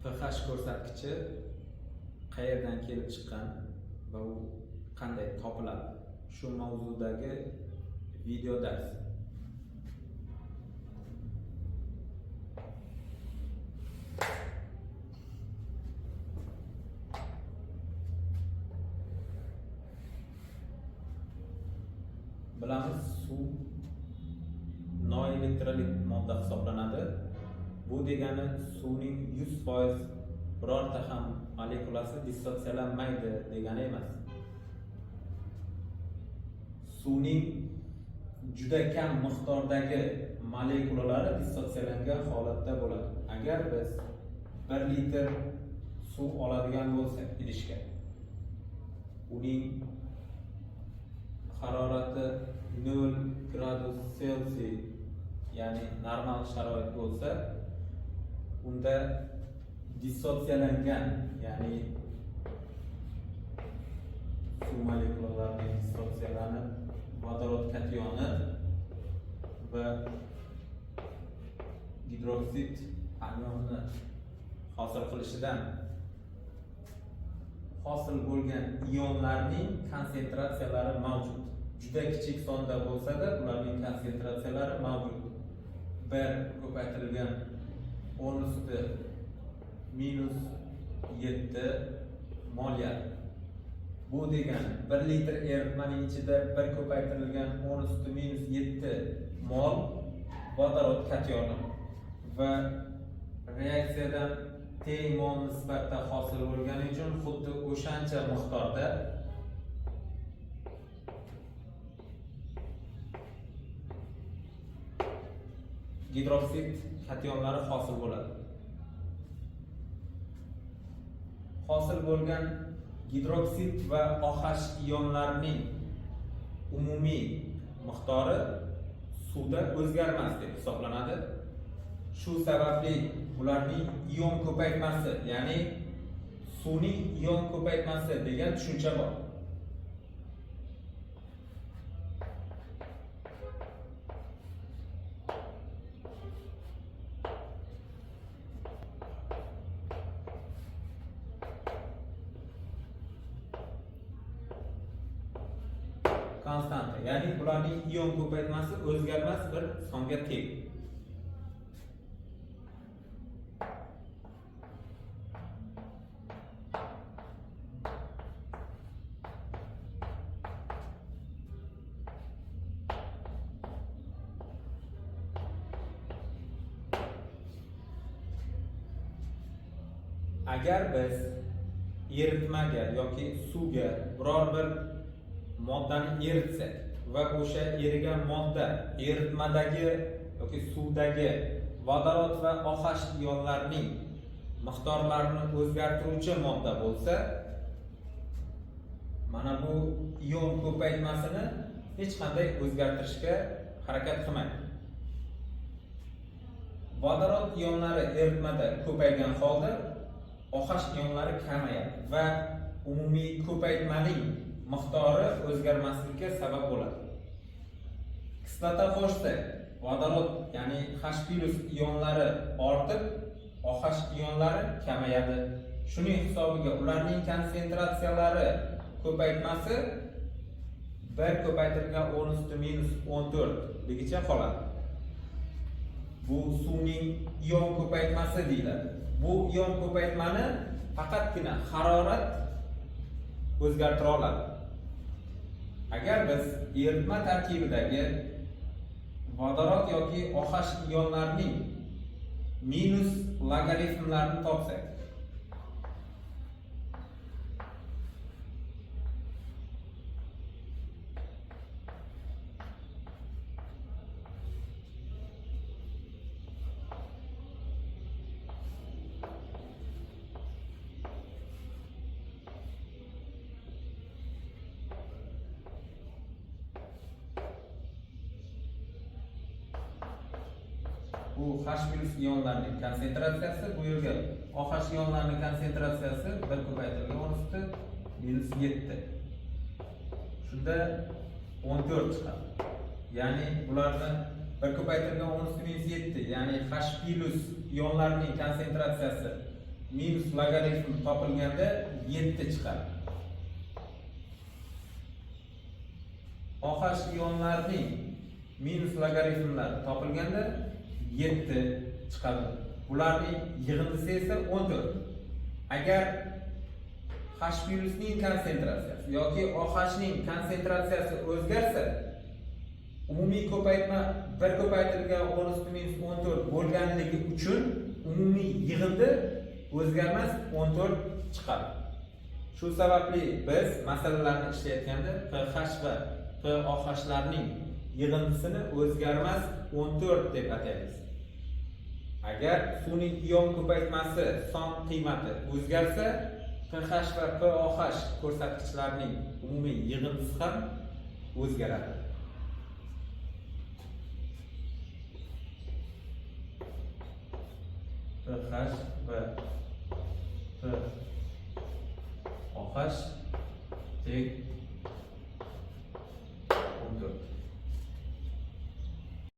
pH ko'rsatkichi qayerdan kelib chiqqan va u qanday topiladi? Shu mavzudagi video dars. Bilamiz, suv noelektrolit modda hisoblanadi. Bu degani suvning 100% birorta ham molekulasi dissotsiyalanmaydi degani emas. Suvning juda kam miqdordagi molekulalari dissotsiyalangan holatda bo'ladi. Agar biz 1 litr suv oladigan bo'lsak idishga, uning harorati 0 gradus Selsiy, ya'ni normal sharoit bo'lsa, unda dissotsiyalangan, ya'ni suv molekulalarining dissotsiyalanib vodorod kationi va gidroksid anionni hosil qilishidan hosil bo'lgan ionlarning konsentratsiyalari mavjud. Juda kichik sonda bo'lsa-da, ularning konsentratsiyalari mavjud. 1 ko'paytirilgan 10 usti minus 7 molyar. Bu degani 1 litr eritmaning ichida 1 ko'paytirilgan 10 usti minus 7 mol vodorod kationi va reaksiyadan teng mol nisbatda hosil bo'lgani uchun xuddi o'shancha miqdorda gidroksid kationlari hosil bo'ladi. Hosil bo'lgan gidroksid va OH ionlarining umumiy miqdori suvda o'zgarmas deb hisoblanadi. Shu sababli ularning ion ko'paytmasi, ya'ni suvning ion ko'paytmasi degan tushuncha bor. Konstanta, ya'ni ularning ion ko'paytmasi o'zgarmas bir songa teng. Agar biz eritmaga yoki suvga biror bir moddani eritsak va o'sha erigan modda eritmadagi yoki suvdagi vodorod va OH ionlarining miqdorlarini o'zgartiruvchi modda bo'lsa, mana bu ion ko'paytmasini hech qanday o'zgartirishga harakat qilmaydi. Vodorod ionlari eritmada ko'paygan holda OH ionlari kamayadi va umumiy ko'paytmaning miqdori o'zgarmaslikka sabab bo'ladi. Kislota qo'shsak, vodorod, ya'ni H+ ionlari ortib, OH ionlari kamayadi. Shuning hisobiga ularning konsentratsiyalari ko'paytmasi 1 ko'paytirilgan 10 usti minus 14 ligicha qoladi. Bu suvning ion ko'paytmasi deyiladi. Bu ion ko'paytmani faqatgina harorat o'zgartira oladi. Agar biz eritma tarkibidagi vodorod yoki OH ionlarining minus logaritmlarini topsak, bu H+ ionlarining konsentratsiyasi, bu yerga OH ionlarining konsentratsiyasi 1 ko'paytirilgan 10 usti minus 7. Shunda 14 chiqadi. Ya'ni bularni 1 ko'paytirilgan 10 usti minus 7, ya'ni H+ ionlarining konsentratsiyasi Minus logaritm topilganda 7 chiqadi. OH ionlarining minus logaritmlari topilganda 7 chiqadi. Bularning yig'indisi esa 14. Agar H plyusning konsentratsiyasi yoki OH ning konsentratsiyasi o'zgarsa, umumiy ko'paytma 1 ko'paytirilgan 10 usti minus 14 bo'lganligi uchun umumiy yig'indi o'zgarmas 14 chiqadi. Shu sababli biz masalalarni ishlayotganda pH va pOHlarning yig'indisini o'zgarmas 14 deb ataymiz. Agar suvning ion ko'paytmasi son qiymati o'zgarsa, pH va pOH ko'rsatkichlarining umumiy yig'indisi ham o'zgaradi. pH va pOH teng